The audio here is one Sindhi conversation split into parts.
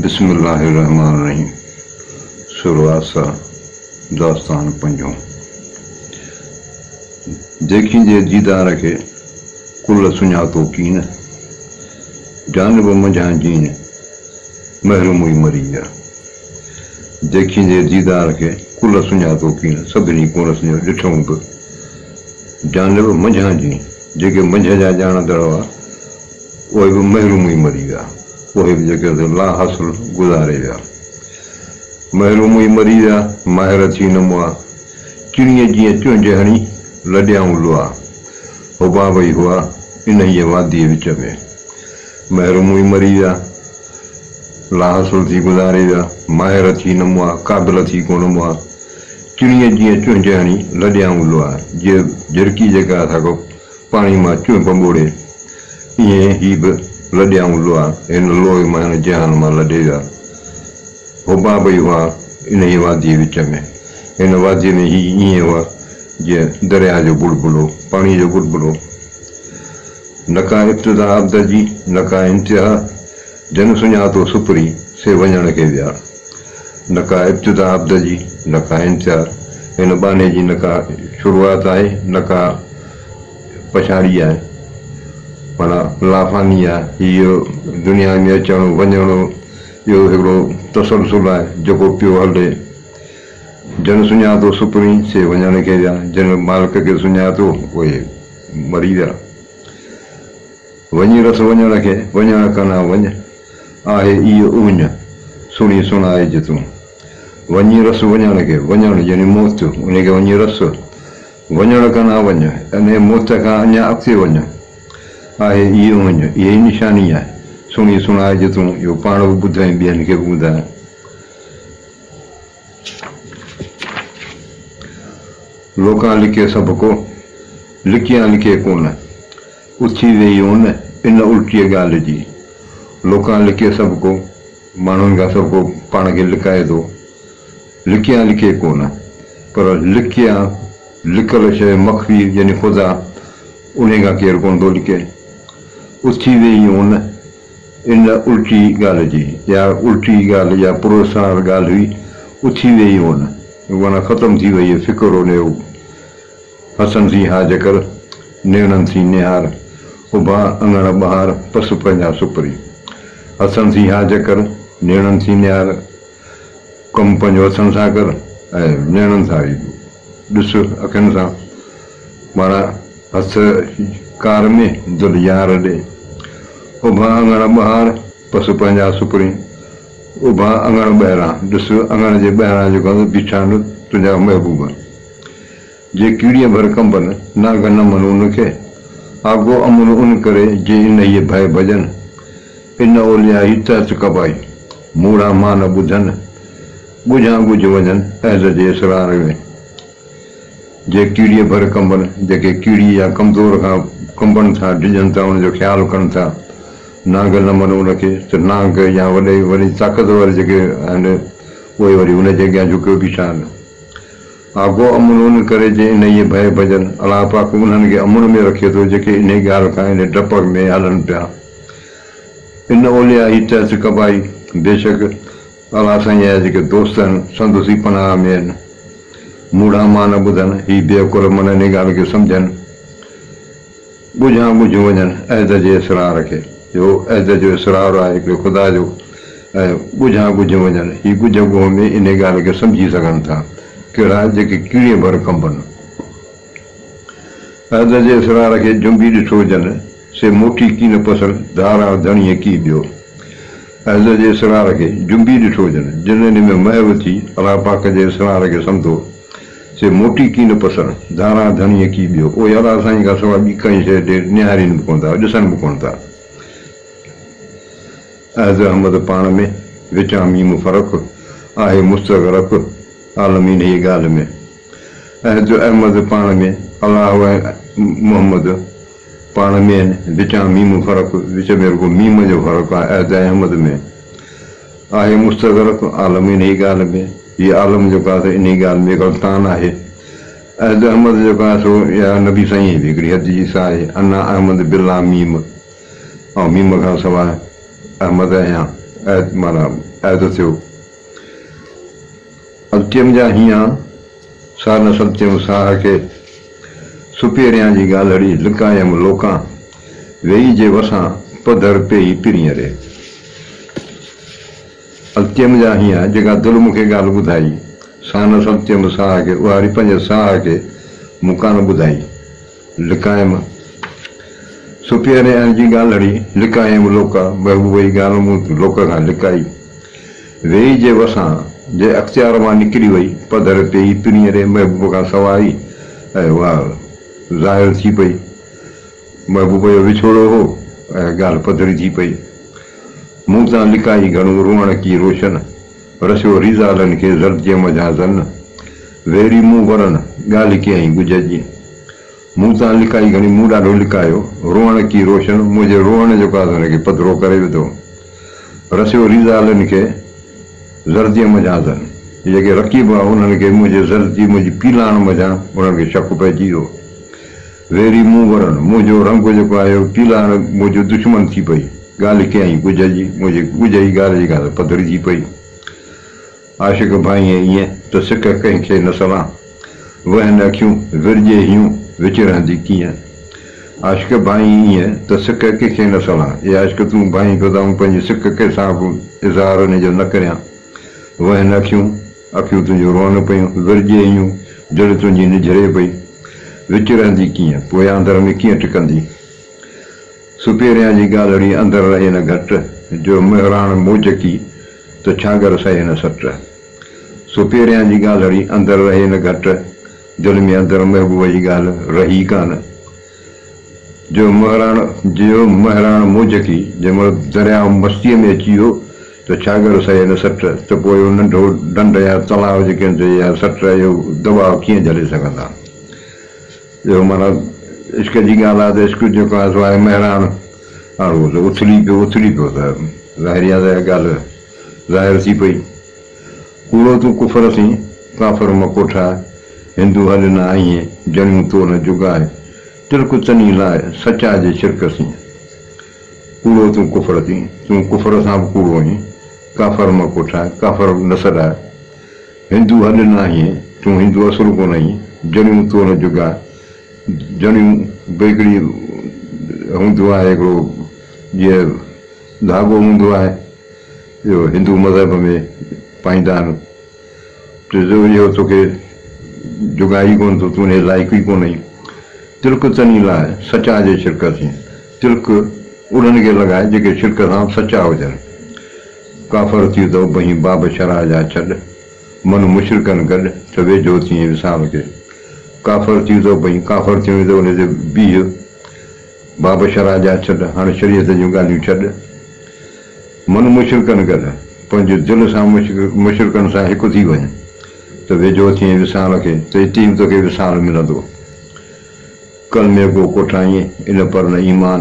بسم الله الرحمٰن الرحيم سر آسا داستان پنجون ديکيندي ديدار کي ڪل سڃاتو ڪين جانب منجهان جين محروم ئي مري ويا ديکيندي ديدار کي ڪل سڃاتو ڪين سڀني ڪونه سڃيو ڏٺئون به جانب منجهان جين جيڪي منجهه جا ڄاڻندڙ هئا اهي به محروم ئي مري ويا. اهي به جيڪي سي لاحاصل گذاري ويا. محروم ئي مري ويا، ماهر ٿي نه مئا. چڻيء جيئن چونجهه هڻي، لڏيائون لئا. حباب ئي هئا، انهيء واديء وچ ۾. محروم ئي مري ويا، لاحاصل ٿي گذاري ويا. ماهر ٿي نه مئا، قابل ٿي ڪونه مئا. چڻيء جيئن چونجهه هڻي، لڏيائون لئا. جيئن جهرڪي جيڪا سا ڪو پاڻي مان چونپ ٻوڙي، ائين هي به لڏيائون لوئا، هن لوء مان هن جهان مان لڏي ويا. حباب ئي هئا انهيء واديء وچ ۾. هن واديء ۾ هي ائين هئا جيئن درياهه جو بلبلو، پاڻيء جو بلبلو. نه ڪا ابتدا عبد جي، نه ڪا انتها، جن سڃاتو سپرين، سي وڃڻ کي ويا. نه ڪا ابتدا عبد جي، نه ڪا انتها، هن ٻانهي جي نه ڪا شروعات آهي، نه ڪا پڇاڙي آهي، معنيٰ لافاني آهي. هيء دنيا ۾ اچڻ وڃڻ اهو هڪڙو تسلسل آهي، جيڪو پيو هلي. جن سڃاتو سپرين، سي وڃڻ کي ويا، جن مالڪ کي سڃاتو، اهي مري ويا. وڃي رس وڃڻ کي، وڃڻ ڪنان وڃ، آهي ايء اڃ، سڻي سڻائج تون. وڃي رس وڃڻ کي، وڃڻ يعني موت، انهيء کي وڃي رس، وڃڻ ڪنان وڃ، انهيء موت کان اڃا اڳتي وڃ، آهي ايء اڃ، اها ئي نشاني آهي، سڻي سڻائج تون، اهو پاڻ به ٻڌ ۽ ٻين کي به ٻڌاء. لوڪان لڪي سڀڪو، لڪيان لڪي ڪونه. اٿي ويئي اون، ان الٽيء ڳالهه جي. لوڪان لڪي سڀڪو، ماڻهن کان سڀڪو پاڻ کي لڪائي ٿو. لڪيان لڪي ڪونه، پر لڪيان، لڪل شيء، مخفي يعني خدا، انهيء کان ڪير ڪونه ٿو لڪي. اٿي ويئي اون، ان الٽي ڳالهه جي. اها الٽي ڳالهه يا پراسرار ڳالهه هئي، اٿي ويئي اون، معنيٰ ختم ٿي ويئي فڪر ان جو. حسن سين هاج ڪر، نيڻن سين نهار، اڀا اڱڻ ٻهار، پس پنهنجا سپرين. حسن سين هاج ڪر، نيڻن سين نهار، ڪم پنهنجو هٿن سان ڪر ۽ نيڻن سان ئي ڏس اکين سان، معنيٰ هٿ ڪار ۾، دل يار ڏي. اڀا اڱڻ ٻهار، پس پنهنجا سپرين. اڀا اڱڻ ٻهران، ڏس اڱڻ جي ٻهران جيڪو آهي سو بيٺا آهن تنهنجا محبوب. جي ڪيڙيء ڀر ڪنبن، نانگ نه من ان کي، آگو امن ان ڪري، جي انهيء ڀئه ڀڄن. ان اولياء هي تحت ڪبائي، موڙها مان نه ٻڌن، ڳجهان ڳجهه وڃن، عهد جي اسرار ۾. جي ڪيڙيء ڀر ڪنبن، جيڪي ڪيڙي يا ڪمزور کان ڪنبن ٿا، ڊڄن ٿا، ان جو خيال ڪن ٿا، نانگ نه من ان کي، ته نانگ يا وڏي وڏي طاقتور جيڪي آهن، اهي وري ان جي اڳيان جهڪيو بيٺا آهن. آگو امن ان ڪري جي انهيء ڀئه ڀڄن. الله پاڪ انهن کي امن ۾ رکي ٿو جيڪي انهيء ڳالهه کان انهيء ڊپ ۾ هلن پيا. ان اولياء هي تحت قبائي، بيشڪ الله سائين جا جيڪي دوست آهن سندس ئي پناهه ۾ آهن. موڙها مان نه ٻڌن، هي بي عقل من انهيء ڳالهه کي سمجهن. ڳجهان ڳجهه وڃن عهد جي اسرار کي. اهو عهد جو اسرار آهي هڪڙي خدا جو ۽ ڳجهان ڳجهه وڃن. هي ڳجهه ڳوهه ۾ انهي ڳالهه کي سمجهي سگهن ٿا. ڪهڙا؟ جيڪي ڪيڙي ڀر ڪنبن. عهد جي اسرار کي جنبي ڏٺو جن، سي موٽي ڪين پسن، ڌاران ڌڻيء ڪي ٻيو. عهد جي اسرار کي جنبي ڏٺو جن، جن انهي ۾ محو ٿي الله پاڪ جي اسرار کي سمڌو. سي موٽي ڪين پسن، ڌاران ڌڻيء ڪي ٻيو. اهي الله سائين کان سواء ٻي ڪائي شيء ڏي نهارين به ڪونه ٿا، ڏسن به ڪونه ٿا. عهد احمد پاڻ ۾، وچان ميم فرق، آهي مستغرق، عالم انهيء ڳالهه ۾. عهد احمد پاڻ ۾، الله ۽ محمد پاڻ ۾ آهن، وچان ميم فرق، وچ ۾ رڳو ميم جو فرق آهي عهد ۽ احمد ۾. آهي مستغرق عالم انهيء ڳالهه ۾، هي عالم جيڪو آهي سو انهيء ڳالهه ۾ غلطان آهي. عهد احمد جيڪو آهي سو يا نبي سائين جي به هڪڙي حديث آهي، انا احمد بلا ميم، آئون ميم کان سواء احمد آهيان. عهد معنيٰ عهد ٿيو. التيم جا هيان، سا نه سلتيم ساهه کي، سپيريان جي ڳالهڙي لڪايم لوڪان، ويئي جي وسان، پڌر پيئي پرينء ري. التيم جا هيان، جيڪا دل مون کي ڳالهه ٻڌائي، سا نه سلتيم ساهه کي، اها وري پنهنجي ساهه کي مون ڪانه ٻڌائي، لڪايم. سپيريان جي ڳالهڙي لڪايم لوڪا، محبوب جي ڳالهه مون لوڪ کان لڪائي. ويئي جي وسان، جي اختيار مان نڪري وئي، پڌر پيئي پرينء ري، محبوب کان سواء ئي ۽ اها ظاهر ٿي پئي. محبوب جو وڇوڙو هو ۽ ڳالهه پڌري ٿي پئي. مون تان لڪائي گهڻو روئڻ ڪي روشن، رسيو ريزالن کي زرديء منجهان زن، ويري مون ورن، ڳالهه ڪيائين ڳجهه جي. مون تان لڪائي گهڻي مون ڏاڍو لڪايو، روئڻ ڪي روشن، منهنجي روئڻ جيڪو آهي سو هن کي پڌرو ڪري وڌو. رسيو ريزالن کي زرديء منجهان زن، جيڪي رقيب هئا انهن کي منهنجي زردي، منهنجي پيلاڻ منجهان انهن کي شڪ پئجي ويو. ويري مون ورن، منهنجو رنگ جيڪو آهي اهو پيلاڻ منهنجو دشمن ٿي پئي. ڳالهه ڪيائين ڳجهه جي، منهنجي ڳجهه جي ڳالهه جيڪا سا پڌري ٿي پئي. عاشق ڀانئين ائين ته سڪ ڪنهن کي نه سلان، وهن اکيون ورجي هيون وچ رهندي ڪيئن. عاشق ڀانئين ائين ته سڪ ڪنهن کي نه سلان، اي عاشق تون ڀانئين پيو ته آئون پنهنجي سڪ ڪنهن سان به اظهار انهي جو نه ڪريان. وهن اکيون، اکيون تنهنجون روئن پيون، ورجي هيون، دل تنهنجي نجهري پئي. وچ رهندي ڪيئن، پوء اندر ۾ ڪيئن ٽڪندي. سپيريان جي ڳالهڙي اندر رهي نه گهٽ، جو مهراڻ موج ڪي ته ڇاڳر سهي نه سٽ. سپيريان جي ڳالهڙي اندر رهي نه گهٽ، دل ۾ اندر محبوب جي ڳالهه رهي ڪانه. جو مهراڻ جو مهراڻ موج ڪي، جنهن مهل درياء مستيء ۾ اچي ويو ته ڇاڳر سهي نه سٽ، ته پوء اهو ننڍو ڍنڍ يا تلاء جيڪي آهن سي يا سٽ اهو دٻاء ڪيئن جهلي سگهندا. اهو معنيٰ عشق جي ڳالهه آهي ته عشق جيڪو آهي سو آهي مهراڻ. هاڻ اهو ته اٿلي پيو اٿلي پيو ته ظاهري آهي ته اها ڳالهه ظاهر ٿي پئي. ڪوڙو تون ڪفر سين، ڪافر م ڪوٺاء، هندو هڏ نه آهين، جڻيون تو نه جڳاء، ترڪ تني لاء، سچا جي شرڪ سين. ڪوڙو تون ڪفر سين، تون ڪفر سان به ڪوڙو آهين، ڪافر م ڪوٺاء، ڪافر نه سڏاء. هندو هڏ نه آهين، تون هندو اصل ڪونه آهين، جڻيون تو نه جڳاء، جڻيون به هڪڙي هوندو آهي هڪڙو جيئن ڌاڳو هوندو آهي اهو هندو مذهب ۾ پائيندا آهن ته جو اهو توکي جڳائي ئي ڪونه ٿو تون انهي لائق ئي ڪونه آهين تلڪ تني لاء سچا جي شرڪ ٿين تلڪ انهن کي لڳائي جيڪي شرڪ سان سچا هجن. ڪافر ٿي ته اڀهين باب شرع جا ڇڏ، من مشرڪن گڏ، ته ويجهو ٿئين وصال کي. ڪافر ٿي ته اڀهين، ڪافر ٿيو آهين ته ان تي بيهه، باب شرع جا ڇڏ، هاڻ شريعت جون ڳالهيون ڇڏ. من مشرڪن گڏ، پنهنجي دل سان مشرڪن سان هڪ ٿي وڃ، ته ويجهو ٿئين وصال کي، ته اتي ئي توکي وصال ملندو. ڪلمي ڪو ڪوٺائين، ان پر نه ايمان،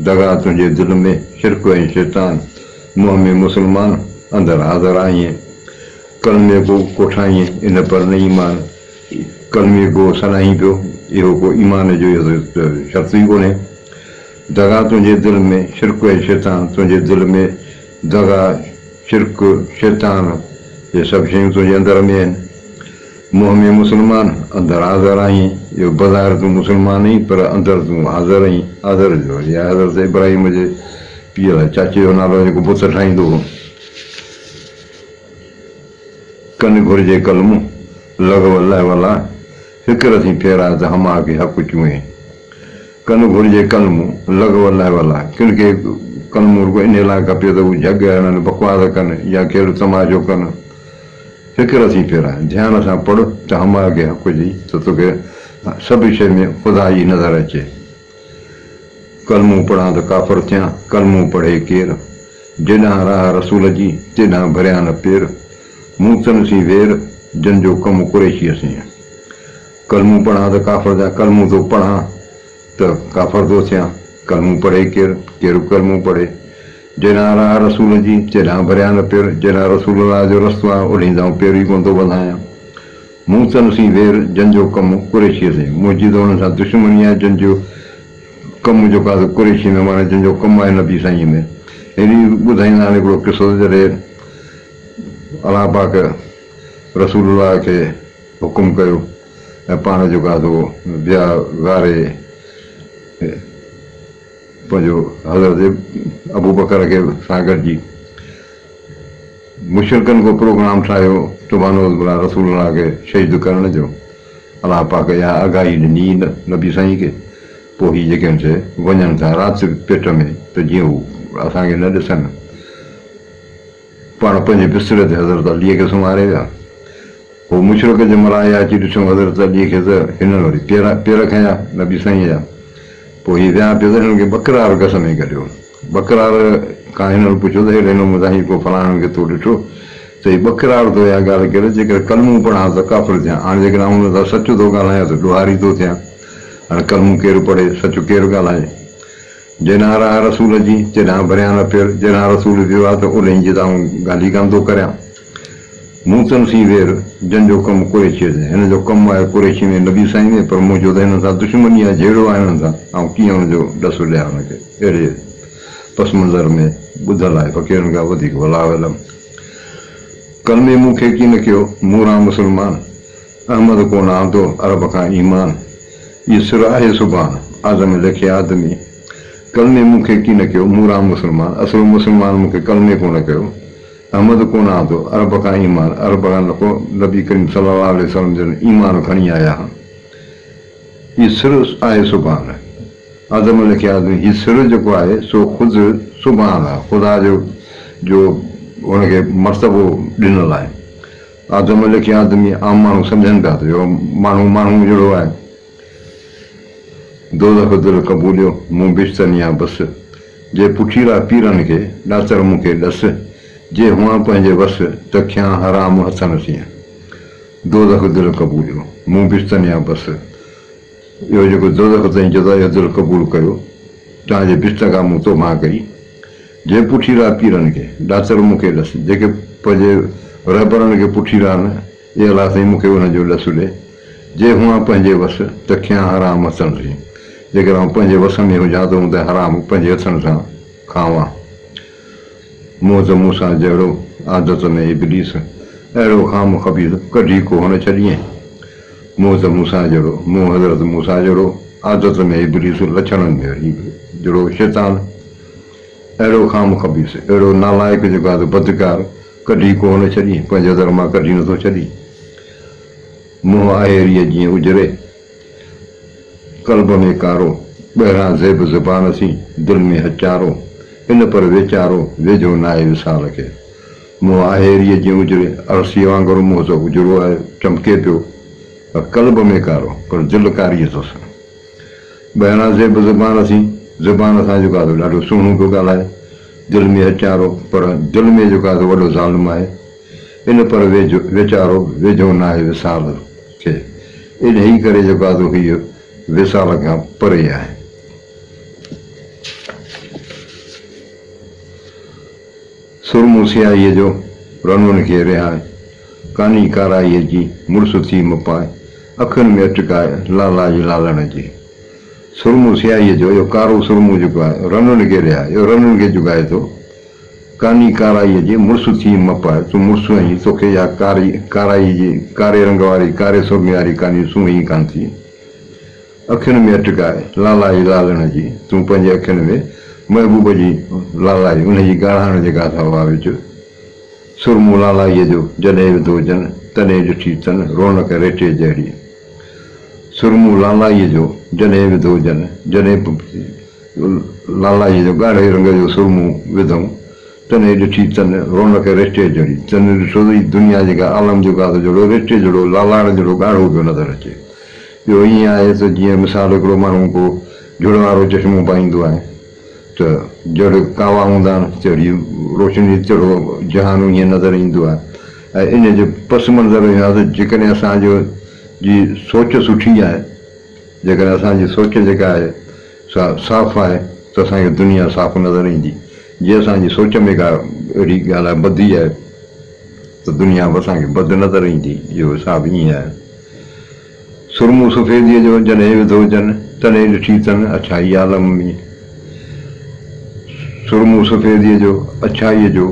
دغا تنهنجي دل ۾، شرڪ ۽ شيطان، منهن ۾ مسلمان، اندر آذر آهين. ڪلمي ڪو ڪوٺائين، ان پر نه ايمان، ڪلمي گو سڏائين پيو، اهو ڪو ايمان جو اهو ته شرط ئي ڪونهي. دغا تنهنجي دل ۾، شرڪ ۽ شيطان، تنهنجي دل ۾ دغا، شرڪ، شيطان، اهي سڀ شيون تنهنجي اندر ۾ آهن. منهن ۾ مسلمان، اندر آذر آهين. اهو بظاهر تون مسلمان آهين، پر اندر تون آذر آهين. آذر جو يا حضرت ابراهيم جي پيء لاء چاچي جو نالو جيڪو بت ٺاهيندو هو. ڪن گهرجي ڪلمو، لغو لهو لا، فڪر ٿي ڦيراء ته هما کي حق چونئين. ڪن گهرجي ڪلمو، لغو لهو لا، ڪن کي ڪلمو رڳو انهيء لاء کپي ته هو جهڳ هڻن، بڪواس ڪن يا کيل تماشو ڪن. فڪر ٿي ڦيراء، ڌيان سان پڙهه ته هما کي حق جي ته توکي سڀ شيء ۾ خدا ئي نظر اچي. ڪلمو پڙهان ته ڪافر ٿيان، ڪلمو پڙهي ڪير؟ جيڏانهن راهه رسول جي، تيڏانهن ڀريان نه پير. مون تن سين وير، جن جو ڪم قريشيء سين. ڪلمو پڙهان ته ڪافر ٿيان، ڪلمو ٿو پڙهان ته ڪافر ٿو ٿيان. ڪلمو پڙهي ڪير؟ ڪير ڪلمو پڙهي؟ جيڏانهن راهه رسول جي، تيڏانهن ڀريان نه پير. جيڏانهن رسول الله جو رستو آهي، اوڏهين ته آئون پير ئي ڪونه ٿو وڌايان. مون تن سين وير، جن جو ڪم قريشيء سين. منهنجي ته انهن سان دشمني آهي، جن جو ڪم جيڪو آهي سو قريشيء ۾ معنيٰ جن جو ڪم آهي نبي سائينء ۾. هيڏي ٻڌائيندا آهن هڪڙو قصو جڏهن الله پاڪ رسول الله کي حڪم ڪيو ۽ پاڻ جيڪو آهي سو ويا غاري پنهنجو حضرت ابوبڪر کي سان گڏجي مشرڪن ڪو پروگرام ٺاهيو سبحان الله رسول الله کي شهيد ڪرڻ جو. الله پاڪ اها آگاهي ڏني نبي سائين کي، پوء هي جيڪي آهن سي وڃن ٿا رات پيٽ ۾ ته جيئن هو اسان کي نه ڏسن. پاڻ پنهنجي بستري تي حضرت عليء کي سمهاري ويا. هو مشرڪ جنهن مهل آيا اچي ڏٺائون حضرت عليء کي ته هنن وري پير پير کنيا نبي سائينء جا. پوء هي ويا پيو ته هنن کي ٻڪرار گس ۾ گڏيو. ٻڪرار کان هنن پڇيو ته ههڙي نموني سان هي ڪو فلاڻن کي تو ڏٺو؟ ته هي ٻڪرار ٿو اها ڳالهه ڪري، جيڪر ڪلمون پڙهان ته ڪافر ٿيان، هاڻي جيڪڏهن آئون هن سان سچ ٿو ڳالهايان ته ڏوهاري ٿو ٿيان. هاڻي ڪلمون ڪير پڙهي، سچ ڪير ڳالهائي؟ جيڏانهن راهه رسول جي، تيڏانهن ڀريان نه پير، جيڏانهن رسول ويو آهي ته اوڏهين جي ته آئون ڳالهه ئي ڪانه ٿو ڪريان. مون تن سين وير، جن جو ڪم قريشيء تي. هن جو ڪم آهي قريشي ۾ نبي سائين ۾، پر منهنجو ته هنن سان دشمني آهي، جهيڙو آهي هنن سان، آئون ڪيئن ان جو ڏس ڏيان هن کي؟ اهڙي پس منظر ۾ ٻڌل آهي، فقيرن کان وڌيڪ والله اعلم. ڪلمي مون کي ڪين ڪيو، مون ران مسلمان، احمد ڪو نه آندو، عرب کان ايمان، اي سر آهي سبحان، اعظم ليکي آدمي. ڪلمي مون کي ڪين ڪيو، مون ران مسلمان، اصل مسلمان مون کي ڪلمي ڪو نه ڪيو. احمد ڪونه آندو عرب کان ايمان، عرب کان نڪو نبي ڪريم صلي الله عليه وسلم جن ايمان کڻي آيا هن. هي سر آهي سبحان. آدم لکي آدمي هي سر جيڪو آهي سو خود سبحان آهي، خدا جو جو هن کي مرتبو ڏنل آهي. آدم لکي آدمي عام ماڻهو سمجهن پيا ته اهو ماڻهو ماڻهو جهڙو آهي. دوزخ دل قبوليو، مون بهشت نيان بس. جي پٺيرا پيرن کي، ڏاتر مون کي ڏس. جي هئان پنهنجي وس، ته کيان حرام هٿن سين. دوزخ دل قبوليو، مون بهشت نيان بس. اهو جيڪو دوزخ تائين چئو ٿا، اهو دل قبول ڪيو. توهان جي بهشت کان مون توبهان ڪئي. جي پٺيرا پيرن کي، ڏاتر مون کي ڏس. جيڪي پنهنجي رهبرن کي پٺيرا نه. اي الله سائين مون کي انهن جو ڏس ڏي، جي هئان پنهنجي وس، ته کيان حرام هٿن سين. جيڪر آئون پنهنجي وس ۾ هجان ته هوند حرام پنهنجي هٿن سان کاوان. منهن ته مون سان جهڙو، عادت ۾ ابليس، اهڙو خام خبيث، ڪڍي ڪوهه نه ڇڏيئين. منهن ته مون سان جهڙو، منهن حضرت موسيٰ جهڙو، عادت ۾ ابليس، لڇڻن ۾ وري جهڙو شيطان. اهڙو خام خبيث، اهڙو نالائق جيڪو آهي سو بدڪار، ڪڍي ڪو نه ڇڏي، پنهنجي در مان ڪڍي نٿو ڇڏي. منهن آهيريء جيئن اجري، قلب ۾ ڪارو، ٻهران زيب زبان سين، دل ۾ هچارو، ان پر ويچارو، ويجهو ناهي وصال کي. منهن آهيريء جيئن اجري، ارسيء وانگر منهن ته اجرو آهي، چمڪي پيو، پر قلب ۾ ڪارو، پر دل ڪاري اٿس. ٻهران زيب زبان سين، زبان سان جيڪو آهي سو ڏاڍو سهڻو پيو ڳالهائي، دل ۾ هچارو، پر دل ۾ جيڪو آهي سو وڏو ظالم آهي. ان پر ويجهو، ويچارو ويجهو ناهي وصال کي. انهيء ڪري جيڪو آهي سو هيء وصال کان پري آهي. سرمو سياهيء جو، رنون کي رهائي، ڪاني ڪارائيء جي، مڙس ٿي مپائي، اکين ۾ اٽڪائي، لالائي لالڻ جي. سرمو سياهيء جو، اهو ڪارو سرمو جيڪو آهي، رنون کي رهائي، اهو رنون کي جڳائي ٿو. ڪاني ڪارائيء جي، مڙس ٿي مپائي، تون مڙس آهين، توکي اها ڪاري، ڪارائيء جي، ڪاري رنگ واري، ڪاري سرمي واري ڪاني سونهين ئي ڪانه ٿي. اکين ۾ اٽڪائي، لالائي لالڻ جي، تون پنهنجي اکين ۾ محبوب جي لالائي، ان جي ڳاڙهاڻ جيڪا اٿا اها وجهه. سرمو لالائيء جو جڏهن وڌو جن، تڏهن ڏٺي تن، رونق ريٽي جهڙي. سرمو لالائيء جو جڏهن وڌو جن، جڏهن لالائيء جو ڳاڙهي رنگ جو سرمو وڌئون، تڏهن ڏٺي تن، رونق ريٽي جهڙي. تن ڏٺو ته هي دنيا جيڪا عالم جيڪو آهي سو جهڙو ريٽي جهڙو، لالاڻ جهڙو ڳاڙهو پيو نظر اچي. اهو ائين آهي ته جيئن مثال هڪڙو ماڻهو ڪو جهڙ وارو چشمو پائيندو آهي ته جهڙ ڪاوا هوندا آهن تهڙي روشني تهڙو جهان ائين نظر ايندو آهي ۽ ان جو پس منظر اهو آهي ته جيڪڏهن اسان جو جي سوچ سٺي آهي جيڪڏهن اسان جي سوچ جيڪا آهي سا صاف آهي ته اسان کي دنيا صاف نظر ايندي جي اسان جي سوچ ۾ ڪا اهڙي ڳالهه بدي آهي ته دنيا به اسان کي بد نظر ايندي اهو حساب ائين آهي. سرمو سفيديء جو جڏهن وڌو جن، تڏهن ڏٺي تن اڇائي عالم ۾. سرمو سفيديء جو، اڇائيء جو،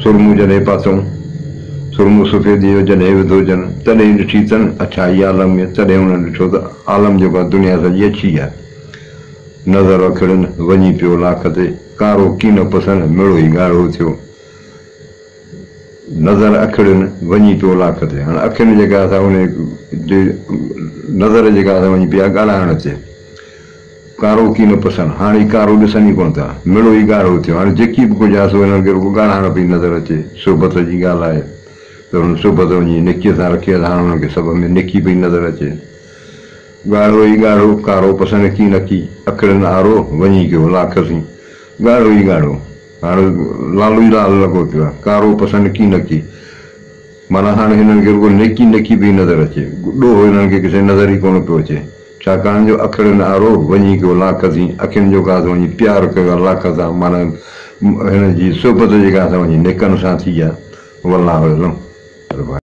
سرمو جڏهن پاتئون، سرمو سفيديء جو جڏهن وڌو جن، تڏهن ڏٺي تن اڇائي عالم ۾، تڏهن انهن ڏٺو ته عالم جيڪو آهي دنيا سڄي اڇي آهي. نظر اکڙين، وڃي پيو لاک تي، ڪارو ڪين پسن، مڙوئي ڳاڙهو ٿيو. نظر اکڙين، وڃي پيو لاک تي. هاڻ اکين جيڪا سا ان جي نظر جيڪا سا وڃي پئي آهي ڳالهائڻ تي. ڪارو ڪين پسن، هاڻ هي ڪارو ڏسن ئي ڪونه ٿا. مڙو ئي ڳاڙهو ٿيو. هاڻ جيڪي به ڪجهه آهي سو هنن کي رڳو ڳاڙهاڻ پئي نظر اچي. صحبت جي ڳالهه آهي ته هنن صحبت وڃي نيڪيء سان رکي آهي ته هاڻ هنن کي سڀ ۾ نيڪي پئي نظر اچي. ڳاڙهو ئي ڳاڙهو، ڪارو پسن ڪين اکي، اکڙين آرو، وڃي ڪيو لاک سين. ڳاڙهو ئي ڳاڙهو، هاڻ لالو ئي لال لڳو پيو آهي. ڪارو پسن ڪين اکي. معنيٰ هاڻ هنن کي رڳو نيڪي نيڪي پئي نظر اچي. ڏوهه هنن کي ڪٿي نظر ئي ڪونه پيو اچي. ڇاڪاڻ جو اکڙين آرو، وڃي ڪيو لاک سين، اکين جو ڪاس وڃي پيار ڪيو آهي لاک سان، معنيٰ هن جي صحبت جيڪا سا وڃي نيڪن سان ٿي آهي. والله اعلم.